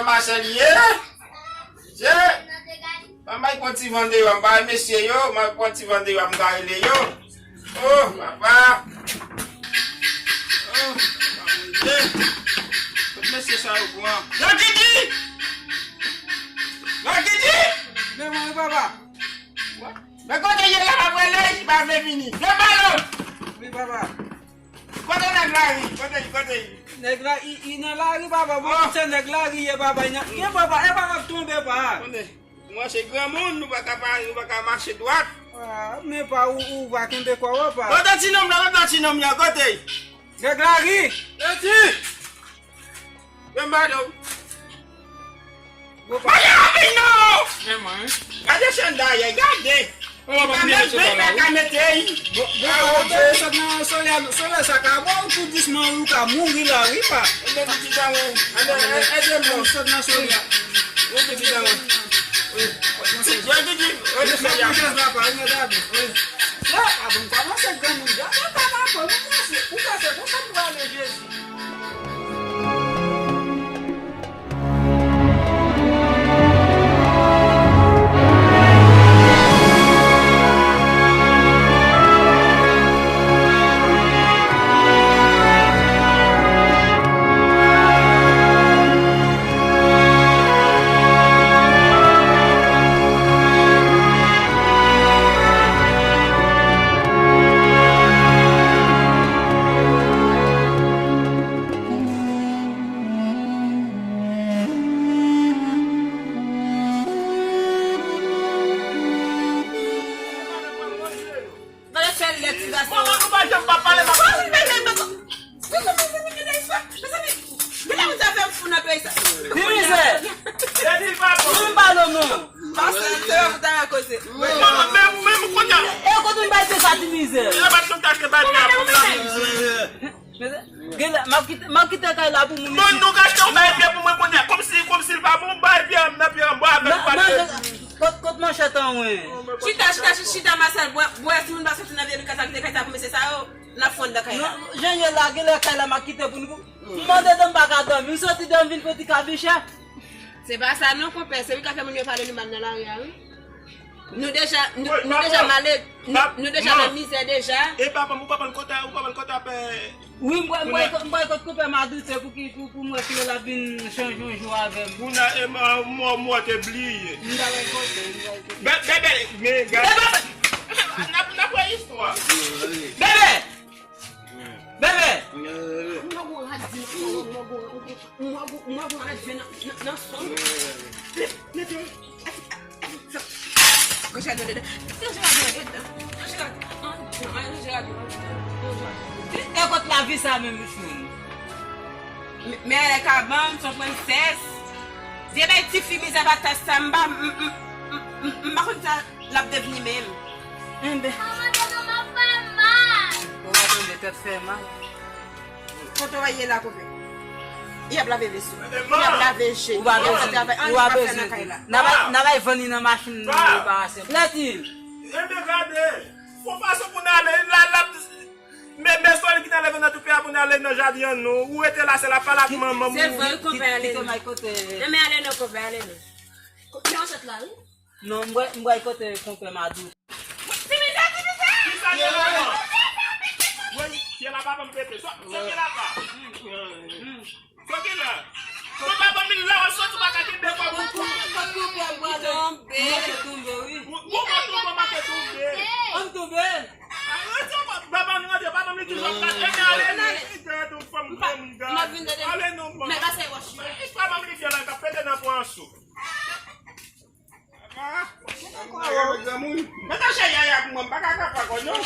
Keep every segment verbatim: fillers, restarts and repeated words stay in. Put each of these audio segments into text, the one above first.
Machan li ye. Je. Ban m al pran ti van deyò, m pa wè mesye yo, m al pran ti van deyò, m ka rele yo. Oh, papa. Oh, papa, Bondye. Tout mesye sa yo pran. Yon Didi! Yon Didi! Men mwen, papa. Men kote ye la, m ap rele, li pa vle vini. Yon balon! Wi, papa. Kote nèg la ye? Kote li? Kote li? Nèg la, i, i nan lari, papa. Bon, se nèg lari ye, papa. I nan, gen papa, e pa ap tonbe, pa. Kote? Mwen se granmoun, nou pa ka pa, nou pa ka mache dwat. Ah, men pa ou, ou pa kenbe kò w, pa. Kote ti nonm nan? Kote ti nonm nan? Kote? Nèg lari. Eti! Men m ba nou. Gade anpil non! Men mwen, wi. Gade chan dayè, gade. Ou pa menm ven la ka mete. Bon, bon, ou sot nan solèy, solèy sa ka ba w tou dousman, ou ka mouri la, wi, pa. Mwen ti dawon. Ede m non. Ou sot nan solèy. Mwen ti dawon. Ti, yo di di, yo di solèy. Mwen ti dawon. Yo, a bon, kòmanse granmoun. Yo, yo pa pa bon, mwen se, ou ka se konsa pou ale Jezi. Gade fè lè ti gason. Mwen, mwen, mwen, mwen pa janm pa pale, papa. Mezanmi, mezanmi, mezanmi, mezanmi. Gade moun sa fè m fou nan peyi sa. Ti mizè. Ti mizè pa bon. Mwen pa non, non. Pase, se yo ta koze. Men, men, men, men, kounye a. E kote m bay te sa, ti mizè. Yo pa t konn tache bay te a pou la mizè. Genlè, m ap kite, m ap kite kay la pou moun. Non, nou ka achte yon bay pye pou mwen kounye a. Kòmsi, kòmsi l pa bon, bay pye a, m nan pye a, m bò avè l, ou pa te. Kot, kot manchèt an, wi? Chita, chita, chita, chita, Masèl, bwè, bwè, si moun pa soti nan vye kay sa, kite kay sa pou mesye sa yo, n ap fonn nan kay la. Non, jan ye la, genlè kay la, m ap kite pou nou. M mande dòm pa ka dòmi, m soti dòmi vin fè ti kabichè. Se pa sa non, konpè, se li k ap fè moun yo pale nou mal nan lari a, wi. Nou deja, nou, nou deja male, nou, nou deja nan mizè deja. E papa m, ou pa pran kòtay, ou pa pran kòtay, pè. Wi, m pral, m pral, m pral kot konpè Madoute pou ki, pou, pou m wè si l ap vin chanje yon jou avè m. Kounye a, e, mò, mò te bliye. M ta wè kote, m ta wè kote. Bè, bèbè, men gade. N ap, n ap wè istwa. Bèbè! Bèbè! M gon radye, m gon, m gon, m gon radye nan, nan, nan sòl. Mete, mete. Ranje radye andedan. Ranje radye andedan. Ranje radye andedan. Ranje radye andedan. E kot lavi sa menm, mesye? Men, men, ale kabann, se yon prensès. Vye bay tifi mizè pa tès sa, m pa, m, m, m, m, m pa konn sa l ap devni menm. Enben. Manman, tèt mwen fè mal. Ou pa tande, tèt fè mal. Kote w ye la, konpè? Y ap lave veso. Y ap lave je. Ou pa bezwen. Ou pa bezwen. N a bay, n a bay vann li nan machin nou, nou pa ase. Lèti. Enben gade. Fò fason pou n ale. La, la, men, men sòl ki t anleve nan toupe a pou n ale nan jaden an, non. Ou rete la, se la pale ak manman m. Se vre, wi, konpè, ale non. Kite m al kote. Enben ale non, konpè, ale non. Kote w sot la, wi. Non, m bwè, m bwè kote konpè Madou. Ti mizè, ti mizè! Kisa gen la, non? Wi, pye la pa ban m pete. Sot, sot pye la pa. Sot pye la. Sot pa ban m la, sot ou pa ka kenbe kò pou kou. Sot konpè m pral tonbe. M manke tonbe, wi. Ou, ou pa tonbe, ou manke tonbe. Ann tonbe. Ay, rantre, pa, pa ban m rantre, pa ban m li ki jòb la. Enben ale, ale. Li te yon fanm granmoun, gade. Ale non, man. Men pase wòch yo. Pa ban m li vye la, l ap pete nan pran sou. Mete cheri a pou mwen, m pa ka kapab non.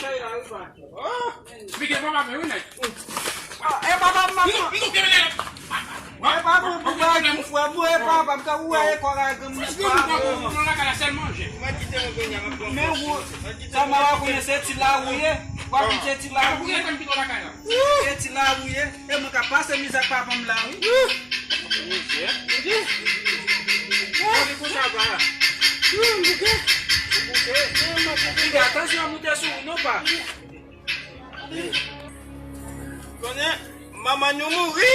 Oh. Pique papa mwen, wi, nèg. Ah, e papa m, m, m. E papa m, pou bay pou frè m, e papa m, ka ou e kò la granmoun. Frè m, mwen pran lakay la sèl manje. Men ou, sa m pa konnen se ti la ou ye. Ou pa konn se ti la ou ye. Se ti la ou ye. E mwen k ap pase mizè ak papa m la, wi. Mizè. Mwen di konsa pa. Mwen bouke. Ou bouke. Piga, tansyon an moute sou ou, non, pa. Konnen, manman nou mouri.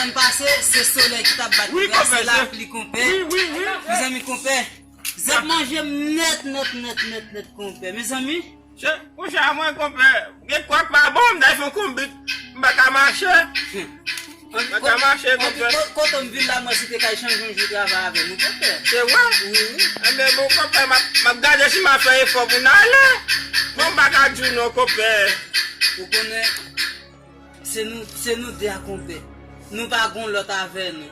semèn pase, se solèy ki t ap bat, wi, konpè, se lapli, konpè. Wi, wi, wi. Mezanmi, konpè, zèb manje m nèt, nèt, nèt, nèt, nèt, konpè. Mezanmi. Chè, kouche a mwen, konpè. Gen kwak pa bon, m t al fè yon konbit. M pa ka mache. M pa ka mache, konpè. Kote m vin la, mwen si te kay chanje yon jou travay avè nou, konpè. Se vre? Wi, wi. Enben, bon, konpè, m ap, m ap gade si m a fè efò pou n ale. Bon, m pa ka di w non, konpè. Ou konnen, se nou, se nou de a, konpè. Nou pa gon lòt avè nou.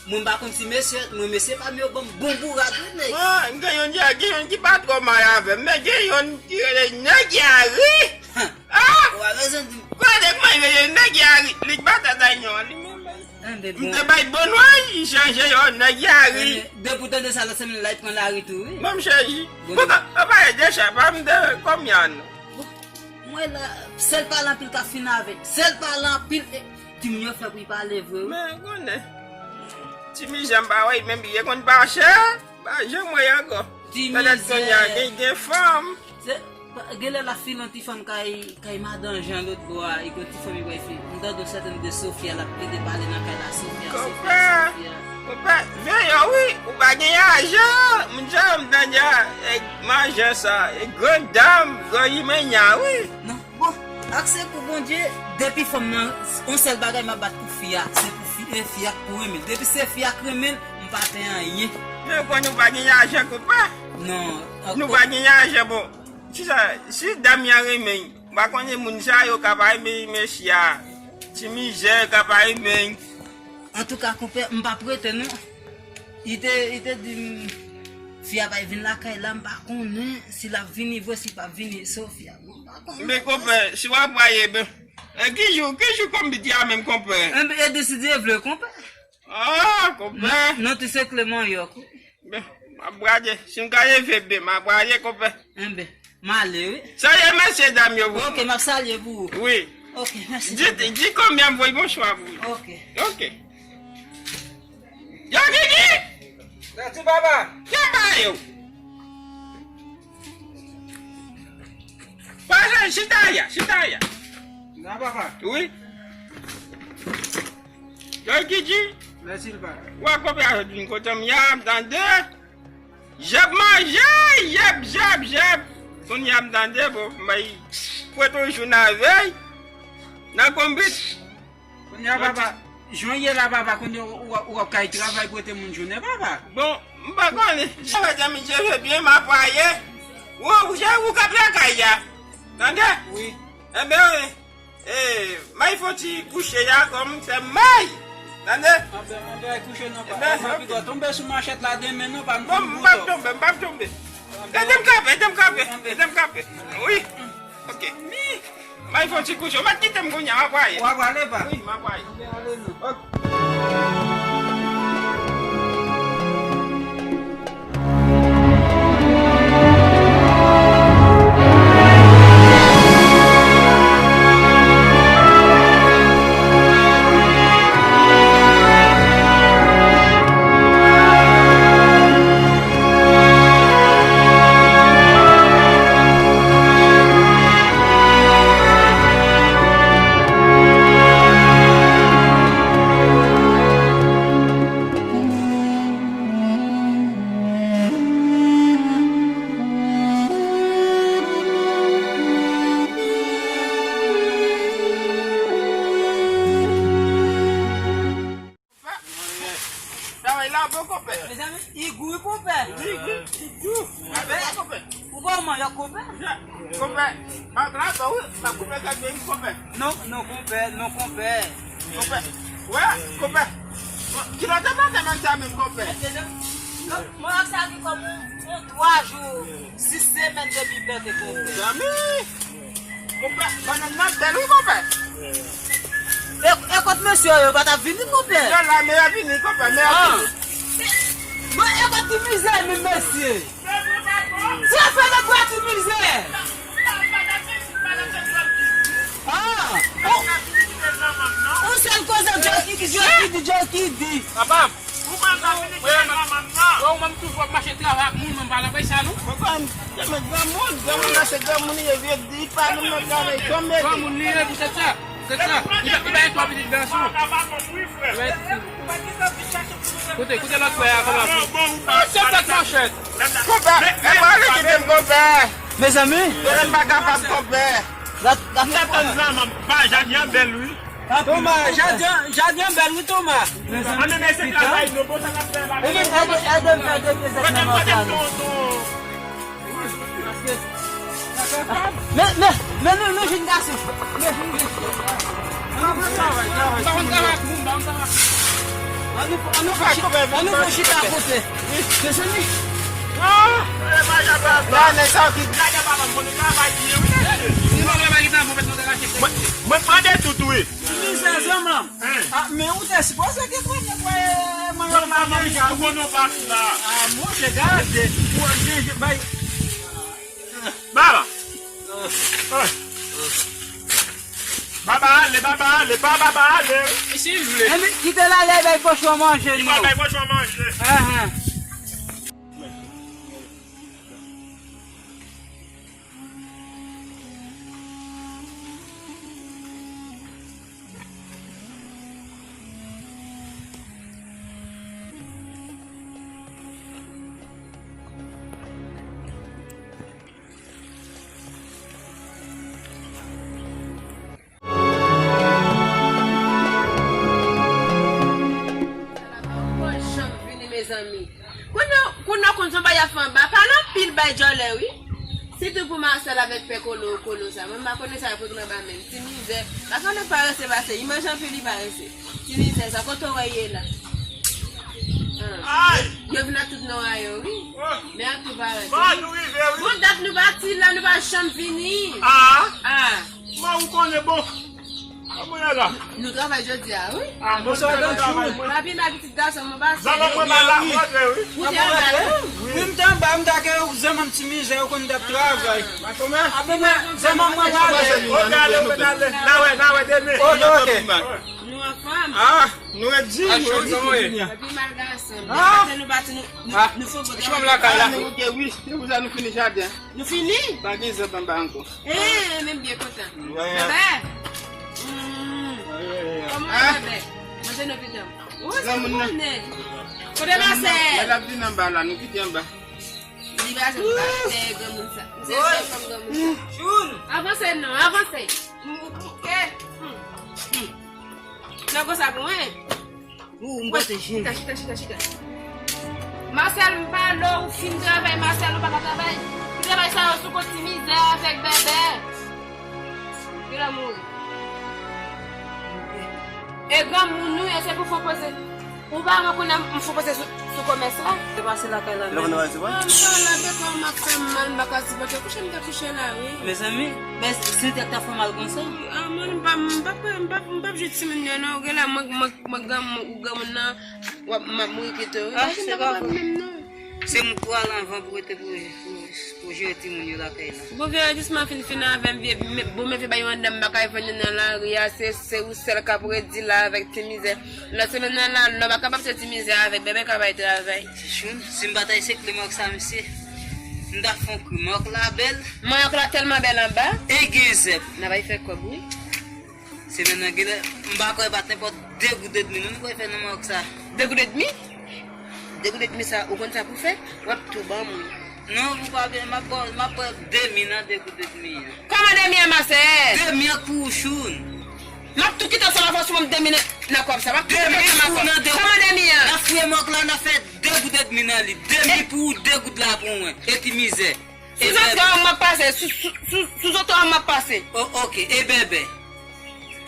Mwen m pa konn si mesye, mwen mesye pa m yo ban m bon bourad wi nèg. Mwen, m gen youn, gen, gen youn ki pa twò may avè m, men gen youn ki rele Nèg Yari. Ah! Ou pa bezwen di m. Konnen kòman li rele Nèg Yari, li k batay yon li menm. M te bay bon nwa, li chanje yon Nèg Yari. Depi w tande sa lòt semèn la, li pran lari tou wi. Bon, m chèji. Bon, pa, pa, pa, deja, pa m de konbyen ane. Mwen la, sèl pale anpil k ap fin avè l. Sèl pale anpil, e, timoun yo fè pou y pale vre wi. Men, konnen. Ti mizè m pa wè, menm li konn pa chè, pa janm wè ankò. Ti mizè. Petèt kounye a, gen, gen fanm. Se, genlè l ap file yon ti fanm kay, kay madan Jan lòt bò a, e gen yon ti fanm li wè fi. M tande yon sètèn de Sofia, l ap plede pale nan kay la, Sofia, Sofia, Sofia. Konpè, veye w wi, ou pa gen ajan, m di w, m tande a, e, majan sa, e, gran dam, gran imenya wi. Non, bon, ak sekou Bondye, depi fanm nan, yon sèl bagay m ap bat pou fi a, se pou fi, e, fi a k pou renmen l. Depi se fi a k renmen l, m pa pè anyen. Men konn ou pa gen ajan, konpè. Non. Nou pa gen ajan, bon. Kisa, si dam nan renmen, m pa konnen moun sa yo ka pa renmen mesye a. Ti mizè ka pa renmen. Antouka, konpè, m p ap rete non. Li te, li te di m, fi a pral vin lakay la, m pa konnen si l ap vini vre, si l p ap vini, Sofia. M pa konnen. Men konpè, si w ap raye, ben, e, ki jou, ki jou konbit a menm, konpè? Enben, e di si Dye vle, konpè. Ah, konpè. Non, non, ti se Kleman Yòk. Ben, m ap brade. Si m ka leve ben, m ap brade, konpè. Enben, m ale, wi. Salye mesye dam yo pou mwen. Ok, m ap salye pou ou. Wi. Ok, mèsi. Di, di konbyen m voye bonswa pou ou. Ok. Ok. Yo, Gigi! Mèsi, papa. Kè ba yo. Pase, chita ya, chita ya. Nan, papa. Wi. Yo, Gigi. Mèsi, papa. Wa konpè a vin kote m ya, m tande. Jèb manje, jèb, jèb, jèb. Kounye a m tande, bon, m bay fwet yon jou nan vèy. Nan konbit. Kounye a, papa, jan w ye la, papa, kounye a ou, ou, ou ap kay travay prete moun jounen, papa. Bon, m pa konnen. Sa va di, mi je ve byen, m ap pwaye. Ou, ou, je, ou k ap lakay a. Tande? Wi. Enben, wi. E, may fon ti kouche ya, kòm se may. Tande? Anben, anben, kouche non, papa. Enben, ok. Tonbe sou manchèt la demen non, pa m tonbe. Non, m p ap tonbe, m p ap tonbe. Ede m kanpe, ede m kanpe, ede m kanpe. Wi. Ok. May fon ti kouche. Ou mèt kite m kounye a, m ap pwaye. W ap pwale, pa? Wi, m ap pwaye. Ok. Wi, wi, wi. Konpè, ou bon manjè konpè? Konpè, m ap travay wi, m ap konpè gade m konpè. Non, non, konpè, non, konpè. Konpè, wè, konpè. Bon, kilè w te plante manjè sa menm konpè? Mwen ak sa gen kòm yon, yon twa jou, sis semèn depi plante konpè. Zanmi! Konpè, bannann nan bèl wi konpè. E, e kot mesye yo, yo pa t ap vini konpè? Yo la, men yo vini konpè, men yo vini. Bon, e kot ti mizè menm mesye? Sa fè nèg bwa ti mizè. Ah, on, on sèl koze Djokidi, Djokidi, Djokidi. Papa, Ou pa ka vin nan kay manman m nan. Ou menm toujou ap mache travay ak moun, mwen pa nan pèy sa non. Mwen pa, mwen granmoun, granmoun nan se granmoun li ye, vye di pa nou nan travay, tonbe. Granmoun li ye, poutèt sa, poutèt sa. Li pa, li pa gen twa pitit gason. Kote, kote lòt frè a, kòman? Ah, se fèt manchèt. Konpè, e pa li ki te konpè. Mezanmi. Mwen pa kapab konpè. Gad, gad. Gad, gad, gad, gad, gad, gad. Toma, jaden, jaden an bèl wi, Toma. Ann men se travay nou, bon sa n ap fè la. Ou menm ede, ede m fè de pye zèt nan mòso a non. Men, men, men nou, nou jèn gason. Nou jèn gason. Ann nou fè travay, travay. Ann nou, ann nou fè chi-, ann nou fè chita kote. Mezanmi. Ah, e pa jan pa la. Nèg sa ki. Mwen, mwen mande tout wi. Ti mizè zanmanm. Ah, men ou te sipoze gen premye pwen manman manman. Ou konnen w pa sou la. Ah, monchè, gade. Ou ap jenje bay. Baba. Baba ale, baba ale, pa baba ale. Isi vle. Enben, kite l ale, bay kochon manje non. Li pral bay kochon manje. Ahan. Ou pa janm vini, mezanmi. Kounye, kounye w konn sa w bay ap fè anba, pale anpil bay djòlè wi. Sitou pou Marcel avèk pè kolo, kolo sa. Mwen m pa konnen sa yo pou nan ba menm. Ti mizè. Paske nèg parese pase, li manje anpil, li parese. Ti mizè sa, kote w wè ye la? Ay! Yo vin ak tout non a yo, wi. Oh! Men ak tou parese. Bon, nou rive, wi. Bon, dat nou pati la, nou pa janm vini. Ah! Ah! Bon, ou konnen, bon. Kòman ye la? Nou travay jodi a, wi. Ah, bon, sa w travay, mwen. Papi, ma pitit gason, mwen pase. Zanmi mwen pa la, mwen antre, wi. Ou te anba tou? Wi, m te anba, m ta ke zanmi m ti mizè, yo konn t ap travay. Ape mwen, zanmi mwen pale. Ok, ale, mwen ale. N a wè, n a wè demen. Ok, ok. Nou anfòm. Ah, nou redi, nou redi pou kounye a. Epi mal gason. Ah. Paske nou pati, nou, nou, nou fè bon travay. Chòm lakay la. Ah, nou, ok, wi. Se pou sa nou fini jaden. Nou fini? Pa gen zèb anba ankò. Eh, men m byen kontan. Bèbè. Hmm. Kòman w ye, bèbè? Manje non pitit. Ou se konnen. Kote Masè? Mwen ap vin anba la, nou kite anba. Li pa janm pa dèyè granmoun sa. Se sèl fanm granmoun sa. Avanse non, avanse. Hmm, ok. Hmm. Hmm. Nan konsa pou mwen. Ou, m pote je. Chita, chita, chita, chita. Masèl, m pale w, ou fin travay, Masèl, ou pa ka travay. Pou travay sa yo sou kont ti mizè avèk bèbè. Yo la mouri. E granmoun nou ye, se pou fè w poze. Ou pa wè kounye a m fè w poze sou, sou kòmès la? Te pase lakay la menm. Ah, m pa la, bèk la, m ap fè m mal, m pa ka sipòte. Kouche m te kouche la, wi. Mezanmi, men si tèt ta fè w mal konsa. Ah, mwen, m pa, m pa, m pa, m pa jwe timoun yo, non. Gen la, mwen, mwen, Mwen granmoun, ou granmoun nan, w ap, m ap mouri kite w. Ah, se pa vre. Se mwen k pral anvan pou rete pou, pou, pou jere timoun yo lakay la. Bon, vye jisman fin, fin avè m, vye, bon, men vye bay yon anndan m pa ka jwenn li nan lari a, se, se ou sèl k ap redi la avèk ti mizè. Lòt semèn nan la, lè w pa kapab se ti mizè avèk bèbè k ap bay travay. Ti choun, si m pa t al sekle mòg sa, mesye, m t ap fè yon kri. Mòg la bèl. Manyòk la tèlman bèl anba. E gen zèb. N ap al fè kòb, wi. Semèn nan genlè, m pa kwè pa t nenpòt de goud edmi non, nou kwè fè nan manyòk sa. De goud edmi? De goud edmi sa, ou konn sa pou fè? W ap tou ban mwen. Non, ou pa byen, m ap ba w, m ap ba w demi nan de goud edmi an. Kòman demi an, masè? Demi an pou ou, Choun. M ap tou kite ansanm avè w si w ban m demi nan, nan kòb sa. M ap tou kite ansanm avè w. Kòman demi an? N ap fouye manyòk la, n ap fè de goud edmi nan li. De mi pou ou, de goud la pou mwen. E ti mizè. E sou zòtò an m ap pase, sou, sou, sou, sou zòtò an m ap pase. O, oke, e bèbè.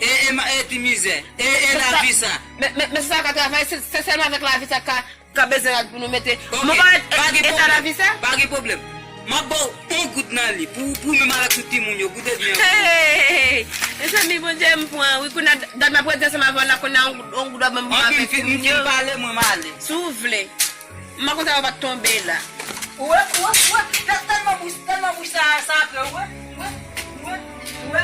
E, e, ma- e ti mizè. E, e lavi sa. Men, men, men sa ka travay, se, se sèlman avèk lavi sa ka, ka bezwen rad pou nou mete. Oke, mwen pa pa gen eta pwoblèm, lavi sa. Pa gen pwoblèm. M ap ba w yon goud nan li, pou, pou menm avèk tout timoun yo, goud edmi an. Hey! Mezanmi, Bondye m pran, wi, kounye a, dat m ap rete ansanm avè w la, kounye a, yon goud, yon goud w ap ban m pou m avèk timoun yo. Anpil, m fin pale, mwen m ale. Si w vle. M pa konn sa yo pa t tonbe la. Ou wè, ou wè, ou wè, tèl- tèlman bouch, tèlman bouch sa, sa fè, ou wè, ou wè, ou wè, ou wè.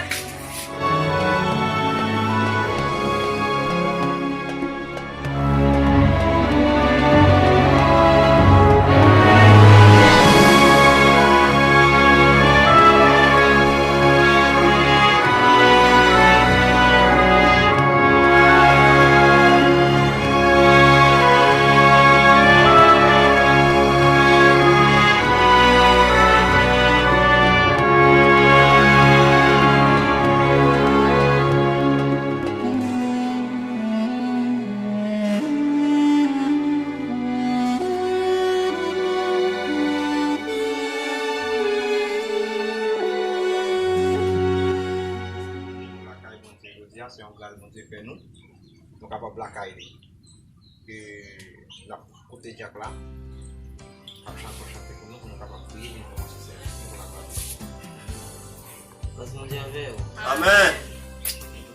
Lakay Bondye jodi a, se yon gras Bondye fè nou. Nou kapab lakay li. E n ap koute dyak la ap chante yon chante pou nou, pou nou kapab priye, pou nou kòmanse sèvis nou pou laglwa de Dye. Gras Bondye avè w. Amèn.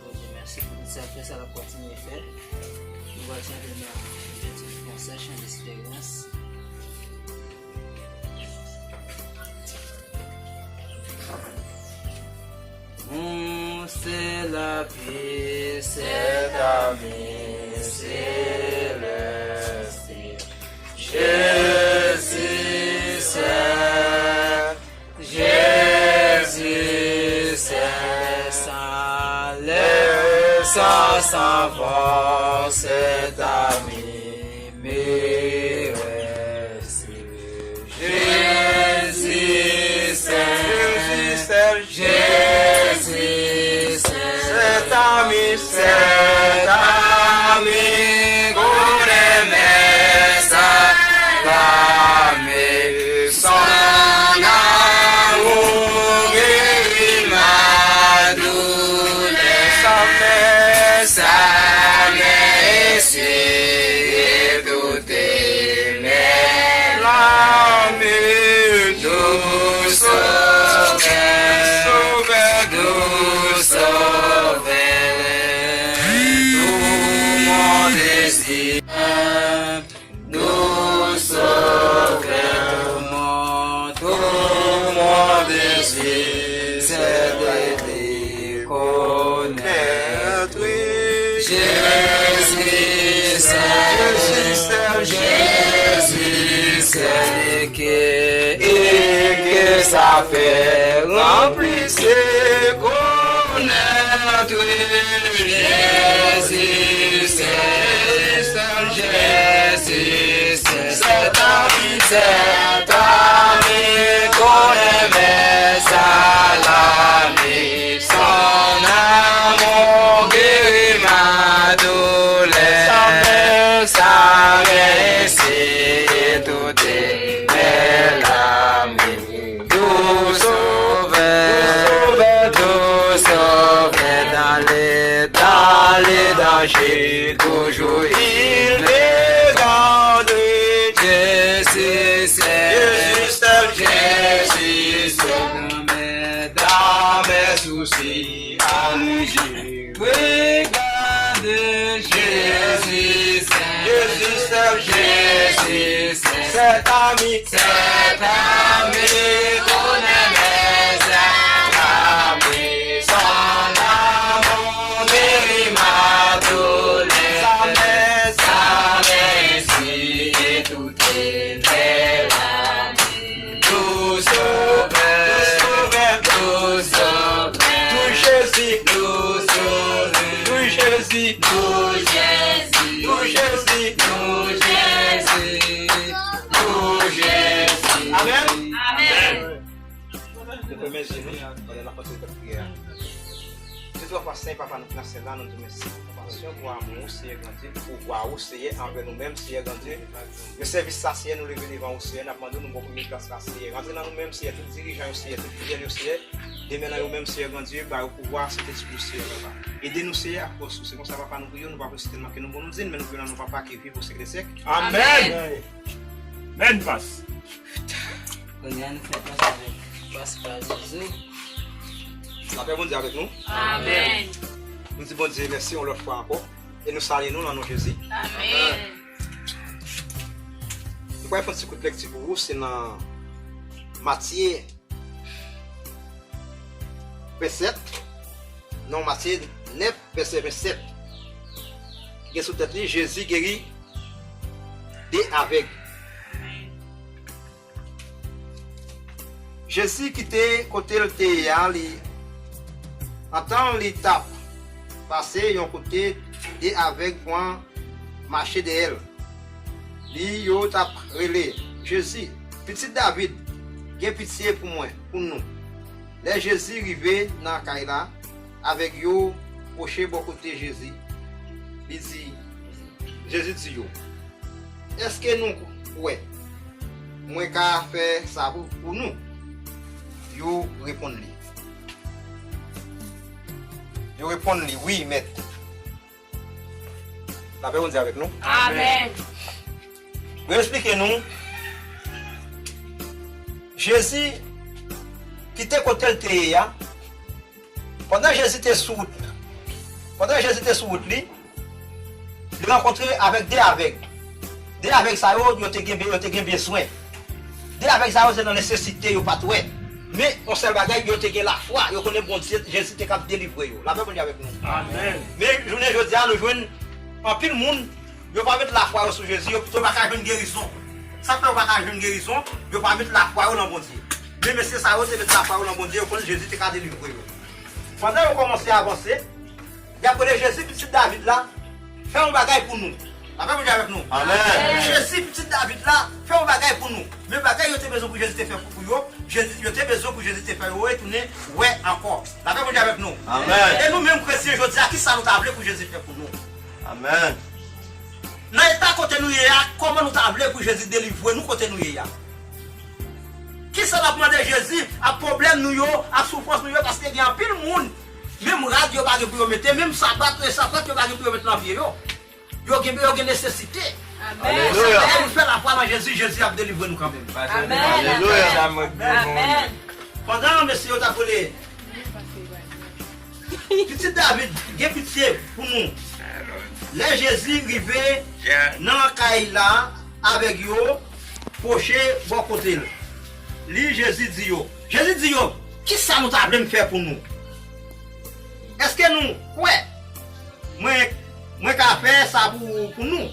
Bondye, mèsi pou tout sa l fè, sa l ap kontinye fè. Nou pral chante nan Petit Concession d'Espérance. Mon seul appui, cet ami céleste, Jésus seul, Jésus seul, sans laisse, sans force, cet ami me rescue. Jésus seul, Jésus seul, Jésus seul, cet ami, cet ami qu'on aimait sans blâmer, son amour guérit ma douleur. Sa mè, sa mè eseye tout T'aimer l'ami, doux sauveur, doux sauveur, tout mon désir, doux sauveur, tout mon, tout mon désir, c'est de te connaître. Jésus seul, Jésus seul, Jésus seul, et que, et que ça fait remplir ses connaître. Jésus seul, Jésus seul, Jésus seul, cet ami, cet ami qu'on aimait sans blâmer. Son amour guérit ma douleur. Sa mè, sa mè eseye tout, mè l'ami, doux sauveur, doux sauveur, dans les, dans les dangers, toujours il me garde. Jésus seul, Jésus seul, Jésus seul, dans mes, dans mes soucis, à lui je regarde. Jésus seul, Jésus seul, Jésus seul, cet ami, cet ami qu'on aimait sans blâmer, son amour guérit ma douleur. Sa mè, sa mè eseye tout, mè l'ami, doux sauveur, doux sauveur, doux sauveur, doux Jésus, doux sauveur, doux Jésus, doux Jésus, doux Jésus, doux Jésus, doux Jésus. Amèn. Amèn. Nou fèmen je nou pandan n ap pase priyè a. Papa Sen, Papa nou ki nan syèl la, nou di w mèsi pou konpasyon, pou amou w, Seyè Grandye, pou pouvwa w, Seyè, anvè nou menm, Seyè Grandye. Nan sèvis sa, Seyè, nou leve devan w, Seyè, n ap mande w nou bon premye plas la, Seyè. Rantre nan nou menm, Seyè, tout dirijan yo, Seyè, tout fidèl yo, Seyè. Demen nan yo menm, Seyè Grandye, ba yo pouvwa, Sentespri w, Seyè, Papa. Ede nou, Seyè, ak fòs ou. Se konsa, Papa, nou priye w, nou pa presye tèlman ke nou bon, nou di n, men nou priye w nan non Papa ki viv pou syèk dè syèk. Amèn. Amèn. Amèn, pas. Kounye a nou fè pas avèk pas pa Jezi. Lapè Bondye avèk nou. Amèn. Nou di Bondye mèsi yon lòt fwa ankò. E nou salye nou nan non Jezi. Amèn. Nou pral fè yon ti kout lekti pou ou, se nan Matye vennsenk, non, Matye nèf, vèsè vennsenk, ki gen sou tèt li, Jezi geri de avèg. Jezi kite kote l te ye a, li, antan li t ap pase yon kote, de avèg pran mache dèyè l. Li yo t ap rele, Jezi, Pitit David, gen pitye pou mwen, pou nou. Lè Jezi rive nan kay la, avèg yo pwoche bò kote Jezi. Li di, Jezi di yo, èske nou kwè mwen ka fè sa pou, pou nou? Yo reponn li. Yo reponn li, wi, Mèt. Lapè Bondye avèk nou. Amèn. Mwen eksplike nou. Jezi kite kote l te ye a. Pandan Jezi te sou wout, pandan Jezi te sou wout li, li rankontre avèk de avèg. De avèg sa yo, yo te gen, yo te gen bezwen. De avèg sa yo se nan nesesite yo pa t wè. Men, yon sèl bagay, yo te gen lafwa, yo konnen Bondye, Jezi te kab delivre yo. Lapè Bondye avèk nou. Amèn. Men, jounen jodi a, nou jwenn anpil moun, yo pa met lafwa yo sou Jezi, yo pito pa ka jwenn gerizon. Sa k fè yo pa ka jwenn gerizon, yo pa met lafwa yo nan Bondye. Men mesye sa yo te met lafwa yo nan Bondye, yo konn Jezi te ka delivre yo. Pandan yo kòmanse avanse, y ap rele Jezi, Pitit David la, fè yon bagay pou nou. Lapè Bondye avèk nou. Amèn. Jezi, Pitit David la, fè yon bagay pou nou. Men bagay yo te bezwen pou Jezi te fè pou, pou yo, Jezi, yo te bezwen pou Jezi te fè yo retounen wè ankò. Lapè Bondye avèk nou. Amèn. E nou menm kretyen jodi a, ki sa nou ta vle pou Jezi fè pou nou? Amèn. Nan eta kote nou ye a, kòman nou ta vle pou Jezi delivre nou kote nou ye a? Kisa n ap mande Jezi ak pwoblèm nou yo, ak soufrans nou yo, paske gen anpil moun, menm rad yo pa gen pou yo mete, menm sapat, sapant yo pa gen pou yo met nan pye yo. Yo gen, yo gen nesesite. Amèn. Alelouya. Lè nou fè lafwa nan Jezi, Jezi ap delivre nou kanmenm. Amèn. Alelouya. Amèn. Pandan mesye yo t ap rele, Pitit David, gen pitye pou nou. Lè Jezi rive nan kay la, avèg yo pwoche bò kote l. Li, Jezi di yo, Jezi di yo, kisa nou ta vle m fè pou nou? Èske nou kwè mwen, mwen ka fè sa pou, pou nou?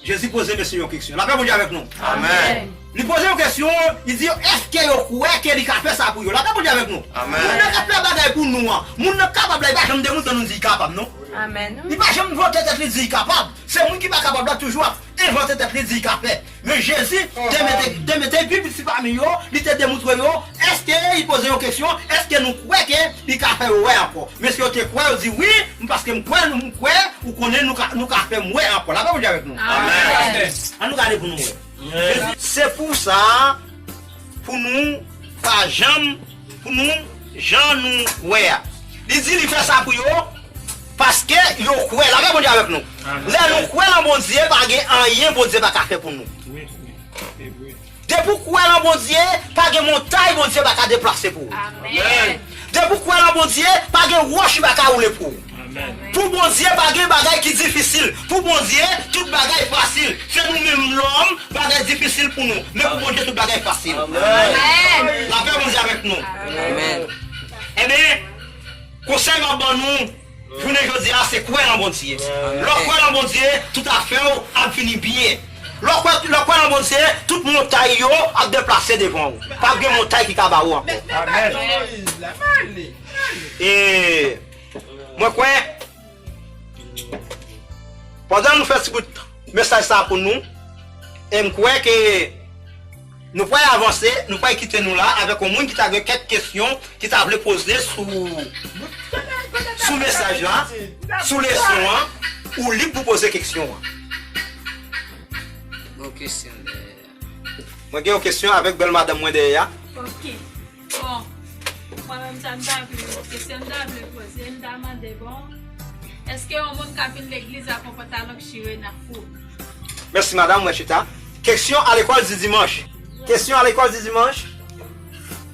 Jezi poze mesye yon kesyon. Lapè Bondye avèk nou. Amèn. Li poze yon kesyon, li di yo, èske yo kwè ke li ka fè sa pou yo? Lapè Bondye avèk nou. Amèn. Moun nan k ap fè bagay pou nou an, moun nan kapab la, li pa janm demontre nou di li kapab, non. Amèn. Li pa janm vante tèt li di li kapab. Se moun ki pa kapab la toujou ap envante tèt li di li ka fè. Men Jezi te mete, te mete pi piti pami yo, li te demontre yo, èske li poze yo kesyon, èske nou kwè ke li ka fè yo wè ankò? Mesye yo te kwè, yo di, wi, m, paske m kwè, m kwè, ou konnen nou ka, nou ka fè m wè ankò. Lapè Bondye avèk nou. Amèn. An nou gade pou nou wè. Jezi, se pou sa, pou nou pa janm, pou nou, jan nou wè a. Li di li fè sa pou yo, paske yo kwè. Lapè Bondye avèk nou. Amèn. Lè nou kwè nan Bondye, pa gen anyen Bondye pa ka fè pou nou. Wi, wi. Se vre. Depi w kwè nan Bondye, pa gen montay Bondye pa ka deplase pou ou. Amèn. Depi w kwè nan Bondye, pa gen wòch li pa ka woule pou ou. Amèn. Pou Bondye, pa gen bagay ki difisil. Pou Bondye, tout bagay fasil. Se nou menm lòm, bagay difisil pou nou. Men pou Bondye, tout bagay fasil. Amèn. Lapè Bondye avèk nou. Amèn. Ebyen, konsèy m ap ban nou, jounen jodi a, se kwè nan Bondye. Lè w kwè nan Bondye, tout afè w ap vini byen. Lè w kwè, lè w kwè nan Bondye, tout montay yo ap deplase devan w. P ap gen montay ki ka ba ou ankò. Amèn. E mwen kwè, pandan nou fè ti bout mesaj sa a pou nou, e m kwè ke nou pral avanse, nou pral kite nou la avèk yon moun ki ta gen kèk kesyon, ki ta vle poze sou. Bout kanal, kanal. Sou mesaj la, sou leson an, ou lib pou poze kesyon an. Bon kesyon dèyè. Mwen gen yon kesyon avèk bèl madanm mwen dèyè a. Ok. Bon, mwen menm sa m ta vle, kesyon m ta vle poze, m ta mande, bon, èske yon moun ka vin legliz ak yon pantalon k chire nan fou? Mèsi madanm, mwen chita. Kesyon a lekòl di dimanch. Kesyon a lekòl di dimanch.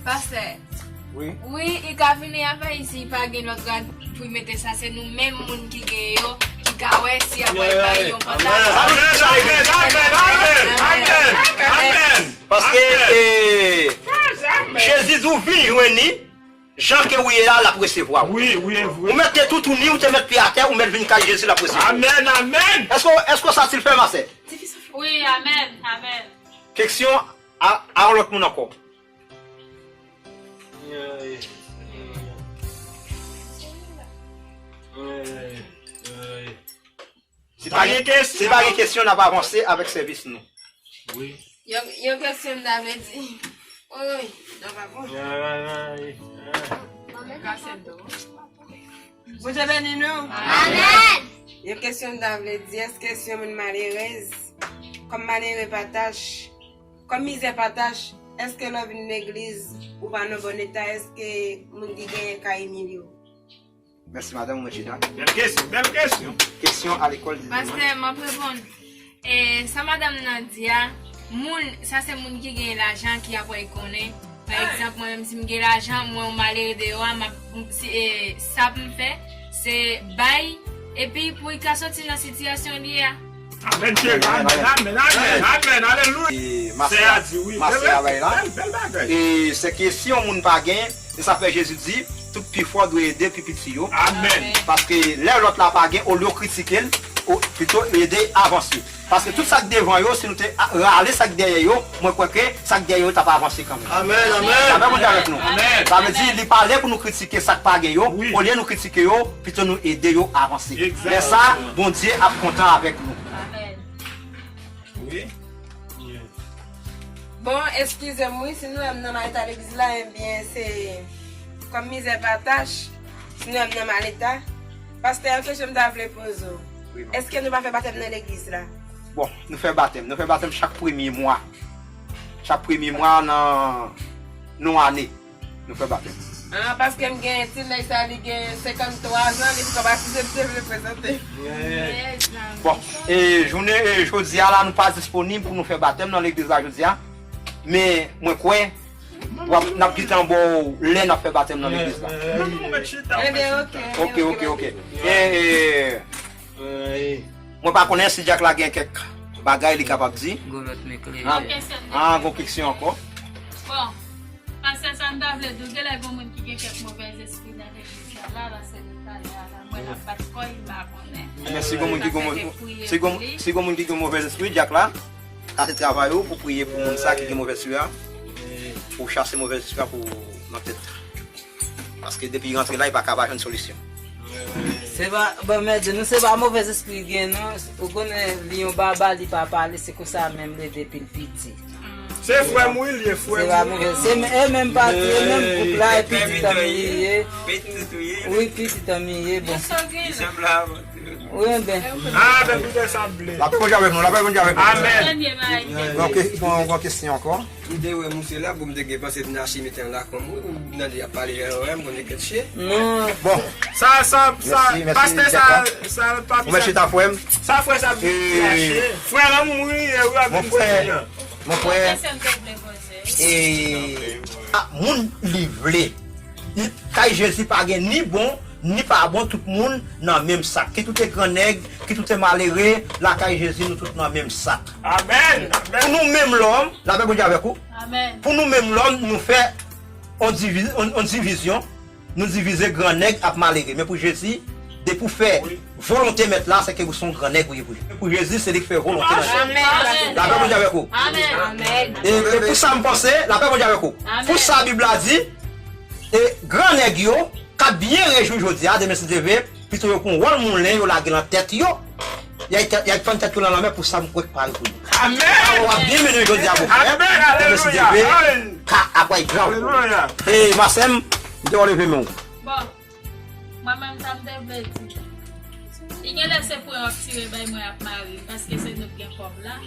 Pastè. Wi. Wi, li ka vini avè li si li pa gen lòt rad pou l mete sa, se nou menm moun ki gen yo, ki ka wè si y ap pral bay yon pantalon. Amèn, amèn, amèn, amèn, amèn, amèn. Paske, eh, Jezi di w vin jwenn li, jan ke w ye a, l ap resevwa w. Wi, wi, e vre. Ou mèt te toutouni, ou te mèt pye atè, ou mèt vin kay Jezi, l ap resevwa w. Amèn, amèn. Èske, èske w satisfè, ma sè? Wi, amèn, amèn. Kesyon a, a yon lòt moun ankò. Si pa gen, si pa gen kesyon, n ap avanse avèk sèvis nou. Wi. Yon, yon kesyon m ta vle di. Woy, non, pa bon. Bondye beni nou. Amèn. Yon kesyon m ta vle di, èske si yon moun malerèz, kòm malere pa tach, kòm mizè pa tach, èske lè w vin legliz, ou pa nan bon eta, èske moun ki genyen ka imilye w? Mèsi madanm, mwen chita. Bèl kesyon, bèl kesyon. Kesyon a lekòl di dimanch. Pastè, m ap reponn. E, sa madanm nan di a, moun, sa se moun ki gen lajan ki apre konnen. Pa egzanp, mwen menm si m gen lajan, mwen yon malere deyò a, m ap, si, e, sa pou m fè, se bay, epi pou li ka soti nan sitiyasyon li ye a. Amèn, cheri. Amèn, amèn, amèn, amèn, alelouya. E, masè a bay la. Bèl, bèl bagay. E, se ke si yon moun pa gen, se sa fè Jezi di, tout pi fò dwe ede pi piti yo. Amèn. Paske lè lòt la pa gen, olye w kritike l, ou pito ede avanse. Paske tout sa k devan yo, si nou te a-, rale sa k dèyè yo, mwen kwè ke sa k dèyè yo t ap avanse kanmenm. Amèn, amèn. Sa fè Bondye avèk nou. Amèn. Sa vle di, li pa lè pou nou kritike sa k pa gen yo, wi, olye nou kritike yo, pito nou ede yo avanse. Egzakteman. Lè sa, Bondye ap kontan avèk nou. Amèn. Wi. Bon, eskize m wi, si nou wè m nan mal eta legliz la, ebyen, se kòm mizè pa tach, si nou wè m nan mal eta. Pastè, yon kesyon m ta vle poze w. Wi, man. Èske nou pa fè batèm nan legliz la? Bon, nou fè batèm. Nou fè batèm chak premye mwa. Chak premye mwa nan, nan ane. Nou fè batèm. Ah, paske m gen ti nèg sa, li gen senkanntwa zan, li poko batize, m te vle prezante. Bon, e jounen, e jodi a la, nou pa disponib pou nou fè batèm nan legliz la jodi a. Men, mwen kwè, w ap, n ap gentan ba w lè n ap fè batèm nan legliz la. Ebyen, ok. Ok, ok, ok. E, e, Mwen pa konnen si Dyak la gen kèk bagay li kapab di. Gon lòt mik li. Ah, ah, gon kesyon ankò. Bon, pastè, sa m ta vle di w, genlè gon moun ki gen kèk movèzespri nan legliz la, la, paske li pale a la, mwen l ap bat kò l, m pa konnen. Men si gon moun ki gon mo-, si gon, si gon moun ki gen movèzespri, Dyak la, sa se travay ou pou priye pou moun sa ki gen movèzespri a, pou chase movèzespri a pou nan tèt. Paske depi rantre la, li pa ka pa jwenn solisyon. Se pa, bon, mèt di nou, se pa movèzespri li gen, non. Ou konnen, li yon baba, li pa pale, se konsa menm li ye depi l piti. Se frè m, wi, li ye frè m. Se pa movèz, se men, e menm pati, e menm gwoup la, e pitit an mi ye. Wi, pitit an mi ye, bon. Wi, ben. Ah, ben, poutèt sa m vle. Lapè Bondye avèk nou, lapè Bondye avèk nou. Amèn. Ok, bon, bon kesyon ankò. M te wè misye la, bon, m te gen panse vin achte mitan la kòm ou, nan li ap pale, wè, m konnen kèt che. Non. Bon. Sa, sa, sa, pastè sa, sa, papi sa. Ou mèt chita, frè m. Sa frè sa vin achte. Frè m, wi, e, wi, ap vin fè. Mon frè, e, a, moun li vle. Kay Jezi pa gen ni bon, ni pa bon, tout moun nan menm sak. Kit ou te grannèg, kit ou te malere, lakay Jezi nou tout nan menm sak. Amèn, amèn. Pou nou menm lòm, lapè Bondye avèk ou. Amèn. Pou nou menm lòm, nou fè on divi-, on, on divizyon, nou divize grannèg ak malere. Men pou Jezi, depi w fè volonte Mèt la, se ke ou se yon grannèg ou ye pou li. Pou Jezi, se li k fè volonte nan syèl. Amèn. Lapè Bondye avèk ou. Amèn. E, e pou sa m panse, lapè Bondye avèk ou. Amèn. Pou sa Bib la di, e grannèg yo k ap byen rejwi jodi a, demen si Dye vle, pito yo pran wòl moulen yo lage nan tèt yo. Y a, y a fann tèt yo nan lanmè pou sa m kwè k pare pou yo. Amèn. Sa w ap byen mennen jodi a, bòfrè. Amèn. Demen si Dye vle, ka ap pral grav pou ou. Alelouya. E, masè m, m te wè w leve men w. Bon. Mwen menm sa m te vle di. Li genlè se pwen w ap tire bay mwen ak mari m, paske se nou k gen kòb la.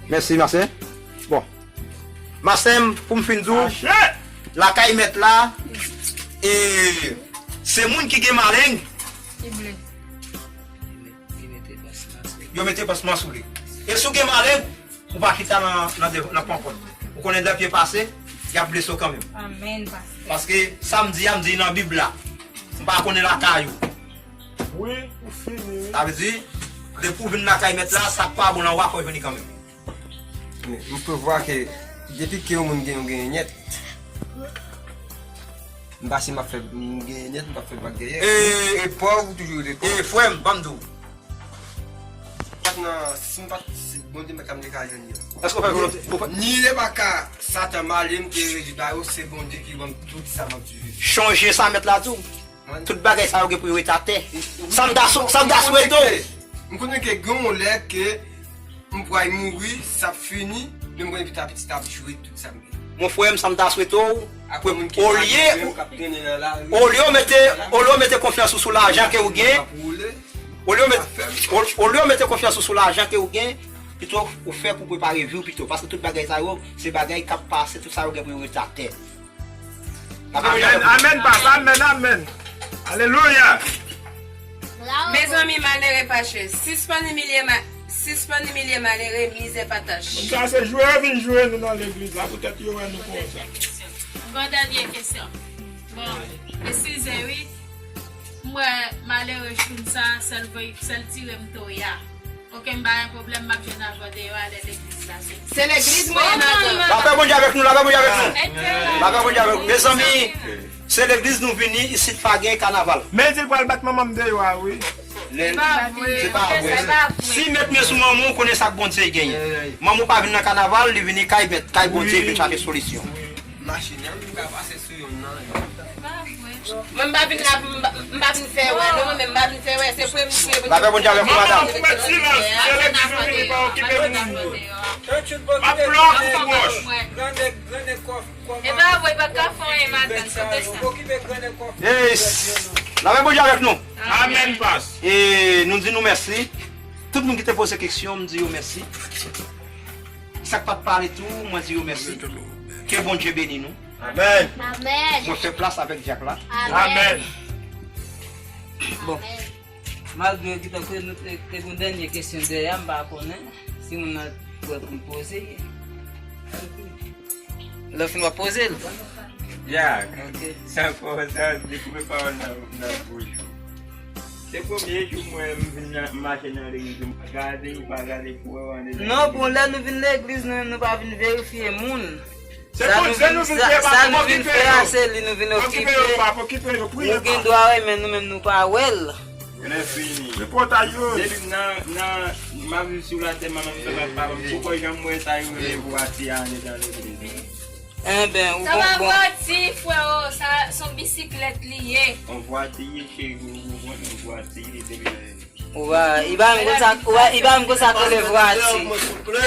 Mèsi, mastè. Bon. Mastè m, pou m fin di w, lakay mèt la, e, se moun ki gen maleng, yo mete pansman sou li. E si w gen maleng, ou pa chita nan, nan, nan pon kòd. Ou konnen lè pye pase, y ap blese w kanmenm. Amèn, pastè. Paske sa m di a, m di nan Bib la. M pa konnen lakay ou. Wi, ou fini, wi. Sa vle di, depi w vin lakay mèt la, sa k pa bon nan ou a, fò w jwenn li kanmenm. Men, m prevwa ke depi ke yon moun gen, yon genyen nèt. M pa si m ap fè, m genyen nèt, m p ap fè vag dèyè. E, e pòv, ou toujou rete pòv. E frè m, ban m di w. Pat nan, si m pat, si Bondye mèt la m te ka jwenn yo. Èske w fè volonte? Ni le baka Satan male m te rejwi ba yo, se Bondye ki ban m tout sa m ap viv. Chonje sa mèt la di w. Tout bagay sa yo gen pou yo rete atè. Sa m ta sou-, sa m ta swete w. M konnen ke gen yon lè ke m pral mouri, sa ap fini, men m konnen pita pitit ap jwe tout sa m gen. Mon frè m, sa m ta swete w, olye, olye w mete, olye w mete konfyans ou sou lajan ke w gen, olye w met-, ol-, olye w mete konfyans ou sou lajan ke w gen, pito ou fè pou prepare vi w pito. Paske tout bagay sa yo, se bagay k ap pase, tout sa yo gen pou yo rete atè. Amèn, amèn, pastè, amèn, amèn. Alelouya. Mezanmi, malere pa chè. Sispann imilye ma-, sispann imilye malere, mizè pa tach. Moun sa se jwe yo vin jwe nou nan legliz la, poutèt yo wè nou konsa. Yon dènye kesyon. Bon, eskize wi. M wè malere Choun sa, sèl voy-, sèl tire m toya. Oke, m pa gen pwoblèm, m ap jwenn avè w deyò a lè legliz la se. Se legliz mwen ye, madanm. Lapè Bondye avèk nou, lapè Bondye avèk nou. Lapè Bondye avèk nou. Mezanmi, se legliz nou vini, isit pa gen kanaval. Men di l pral bat manman m deyò a, wi. Se pa vre. Se pa vre. Si met men sou manman w, konnen sa k Bondye genyen. Manman w pa vin nan kanaval, li vini kay mèt, kay Bondye, vin chache solisyon. Machin nan, m ka pase sou youn nan yo. Mwen, m pa vin la, m pa, m pa vin fè wè, non, mwen menm, m pa vin fè wè, se premye, premye. Lapè Bondye avèk ou, madanm. Manman, ou mèt silans, se legliz ou vini, pa okipe moun yo. M ap bloke ou, wòch. Grandèg, grandèg kòf, kòf. E pa vre, pa ka fè anyen, madanm, kote sa? Yes. Lapè Bondye avèk nou. Amèn, pas. E nou di nou mèsi. Tout moun ki te poze kesyon, m di yo mèsi. Sa k pa t pale tou, mwen di yo mèsi. Ke Bondye beni nou. Amèn. Amèn. Mwen fè plas avèk dyak la. Amèn. Bon. Malgre ki tankou nou te, te gen dènye kesyon dèyè a, m pa konnen si moun nan prè pou l poze. Lè w fin w ap poze l. Ya. Ok. Sa fò, sa dekoupe pawòl nan, nan bouch ou. Se premye jou mwen m vin nan, mache nan legliz, m pa gade, ou pa gade pou wè w andedan legliz. Non, bon, lè nou vin legliz, nou, nou pa vin verifye moun. Se Bondye nou vin fè, papa, okipe yo. Okipe yo, papa, okipe yo, priye, papa. Ou gen dwa wè, men nou menm nou pa wè l. Lè fini. Depi nan, nan, m ap viv sou latè, manman m fè bak papa m, poko janm wè sa yo rele vwati a andedan legliz. Enben, ou bon. Sa pa vwati, freo, sa se yon bisiklèt li ye. Yon vwati ye, cheri, ou konprann, yon vwati ye, depi Ou va, li pa menm konsa, ou va, li pa menm konsa ke le vwati.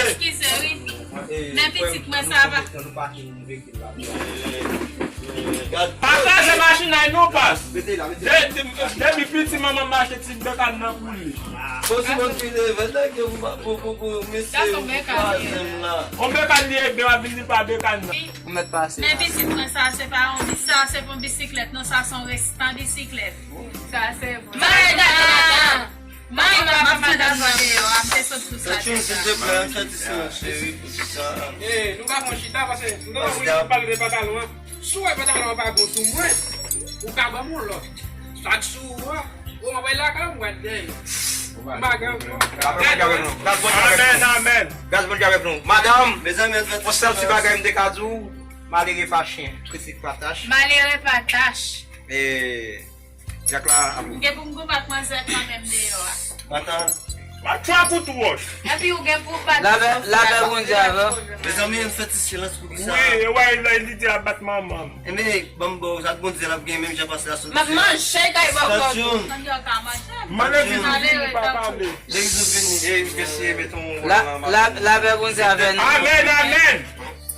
Eskize wi. Men pitit mwen sa va. Pa chaje machin nan non, pas. De, de, depi piti manman m achte ti bekan nan pou li. Bon, si mwen file vennde ke pou, pou, pou, pou mesye vwazen m la. On bekan li ede w ap vini pa bekan nan. Ou mèt pase. Men pitit mwen sa, se pa yon, sa se pa yon bisiklèt non, sa se yon restan bisiklèt. Sa se vre. Madan! Madan, papa, madan deyò, ap te sot sou sa. Silvouplè, fè ti silans, cheri, pou ti sa. Eh, nou pa pran chita, paske nou pa pran chita, pale de pantalon an. Si w wè pantalon an pa bon sou mwen, ou ka ban m yon lòt. Sa k sou ou a, ou anvoye lakay ou, m pral dèyè. M pa gen ankò. Amèn, amèn. Gras Bondye avèk nou. Madanm, yon sèl ti bagay m te ka di w, malere pa chen, kritik pa tach. Malere pa tach. E, Dyak la ap ou. Ou gen pou m konbat manzè kanmenm deyò a. Matant. Pa twa kout wòch. Epi ou gen pou w bat. Lapè, lapè Bondye avè w. Mezanmi, ann fè ti silans pou kisa? Wi, e wè, lè li te ap bat manman m. Enben, ban m ba w, sa k Bondye l ap gen menm jan pase la sot. M ap manje kay bòkò tou. Mande yo ka manje. M ale vini, vini, pa pale. Legliz nou vini. E, mesye, mete yon wòl la, la, lapè Bondye avè nou. Amèn, amèn.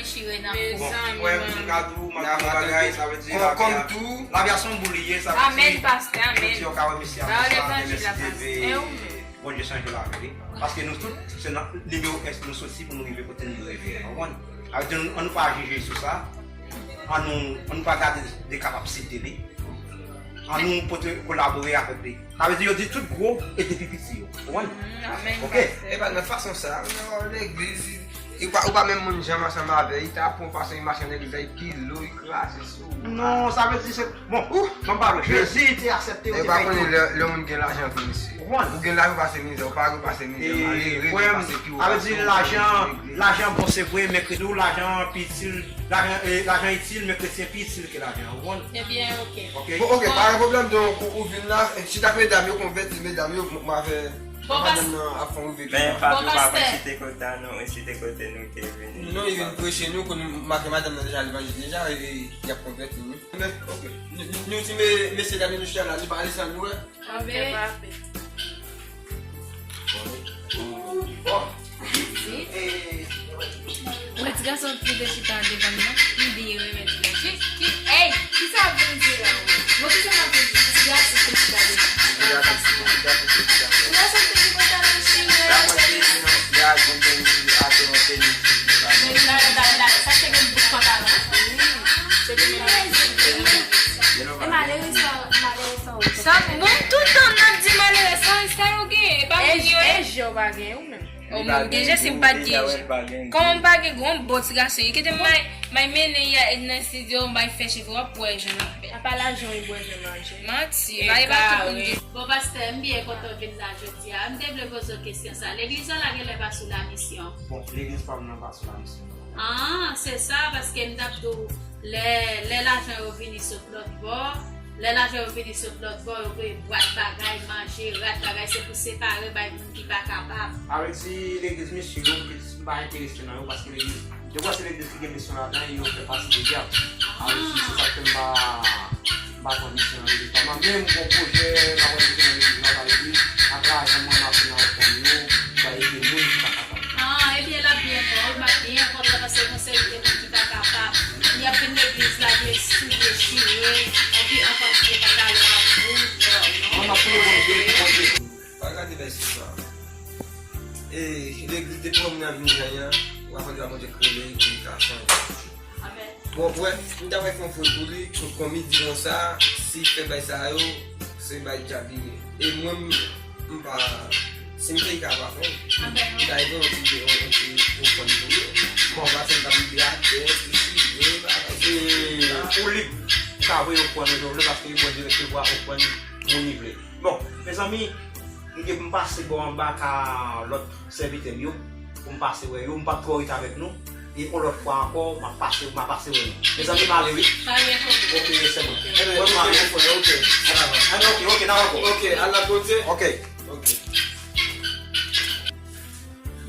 Mezanmi, chire nan fou. Frè m, m ka di w, m ap di w bagay, sa vle di lavi a, lavi a se yon boul li ye, sa vle di, jodi a w ka wè mesye a konsa, demen si Dye vle, Bondye chanje lavi li. Paske nou tout, se nan nimewo S nou soti pou nou rive kote nou dwe rive a, w konprann? Sa vle di, ann nou pa jije sou sa, ann nou, ann nou pa gade de kapasite li, ann nou pote kolabore avèk li. Sa vle di, yo di tout gwo e depi piti yo, w konprann? Ok. E pa nan fason sa, nan legliz, ou pa, ou pa menm moun janm ansanm avè l, li ta pran w paske li mache nan legliz la, li pile w, li kraze sou ou. Non, sa vle di se, bon, ban m pale, Jezi te aksepte yo, te fè tout. Lè yon moun gen lajan ke misye. Ou gen lajan ou pase mizè, ou pa dwe pase mizè, malere te pase pi wo pase ou. Sa vle di lajan, lajan bon se vre, men kretyen, lajan pi itil, lajan, lajan itil, men kretyen pi itil ke lajan, ou konprann? Ebyen, ok. Ok. Bon, ok, pa gen pwoblèm, donk, ou, ou vin la, chita ak medam yo, konvèti medam yo, m avè Bon, pas- Madanm nan ap fè yon revye. Men, pastè, pa pran site kote a, non, e site kote nou te vini. Non, li vin preche nou, kon nou make madanm nan deja, li manje deja, e, e, y ap konvèti nou. Men, ok. Nou, nou, nou di, me, mesye dam yo, nou chita la, nou pa ale san nou wè. Amen. Bon. Mwen ti gason ki te chita devan m nan, m byen renmen ti gason. Ki, ki, ey, ki sa ap vin di la? Mwen ki sa ap vin di? Ti gason ki chita devan m. Ti gason ki chita devan m. Ti gason ki te gen pantalon chire. Sa mwen te di non, li al konprann li atè yon tenis. Dale, dale, dale. Sa te gen bout pantalon. Se te gen E malere sa, malere sa ou. Sa, bon, tout tan n ap di malere sa, sa yo gen, e pa moun yo ye. E je w pa gen ou menm. O, moun gen je, si m pa t gen je. Kòman m pa gen gwo bòs gason? Kite m bay, bay mennen y a nan estidyo, m bay fè cheve, w ap wè jan l ap fè. Apa lajan w bwè jan manje. Manti, e pa, e pa tout moun gen. Bon, pastè, m byen kontan w vin la jodi a. M te vle poze w kesyon sa. Legliz la, la genlè pa sou la misyon. Bon, legliz pa m nan pa sou la misyon. Ah, se sa, paske m t ap di w, lè, lè lajan yo vini sot lòt bò, lè lajan yo vini sot lòt bò, yo voye bwat bagay, manje, rad bagay, se pou separe bay moun ki pa kapab. Avèk si legliz misyon yo, m pa enterese nan yo, paske legliz, yo kwè se legliz ki gen misyon ladan, e yo fè pati de dyab. Avèk si se sa k fè m pa, m pa pran misyon nan legliz pa m. Men m gon pwojè, m ap pran misyon nan legliz la, sa vle di, ak lajan mwen m ap fè nan òfèn yo, m va ede moun ki pa kapab. Ah, ebyen, l ap byen bon, l ap byen kontan paske gon seri de moun ki pa kapab. Y ap vin legliz la, vye sou dechire, epi anpil vye pantalon ap bout, oh, non. Mwen, m ap priye Bondye, pou Bondye. Pa gade bèl istwa. E, legliz de pwòm nan vin jan an, w ap antre la Bondye kreye, ki ka chanje. Bon, wè, m ta pral fè yon fwil pou li, kon, kon mi di konsa, si fè bay sa yo, se bay dyab li ye. E mwen, m, m pa, si m te ka pa fè, m ta fè yon ti, yon, yon ti ofrann pou yo. Bon, pa fè m ta mete atè, ti chire, bagay. E, ou lib, ou ka voye ofrann ou jan w vle, paske Bondye resevwa ofrann moun li vle. Bon, mezanmi, m gen pou m pase bò anba ka lòt sèvitè m yo, pou m pase wè yo, m p ap twò rete avèk nou. E yon lòt fwa ankò, m ap pase, m ap pase wè nou. Mezanmi, m ale, wi. Pa gen pwoblèm. Ok, se bon. Ebyen, ok, ok, ok, n a wè ankò. Ok, al la, Bondye. Ok. Ok.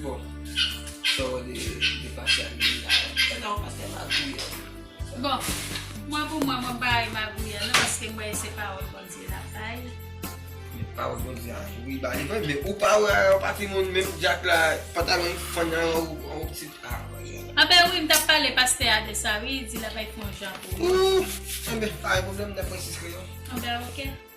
Bon, sa w de, de pastè a, non, pastè Magouya. Bon, mwen pou mwen, mwen pa remagouye non, paske m wè se pawòl Bondye l ap bay. Men pawòl Bondye a, wi, ba li vre, men ou pa wè, ou pa timoun, menm dyak la, pantalon li fann an, ou, ou ti, a, anben wi, m t ap pale pastè a de sa, wi, di l ap bay fè yon jan pou ou. Anben, pa gen pwoblèm, m t ap pran sis kreyon. Anben, ok.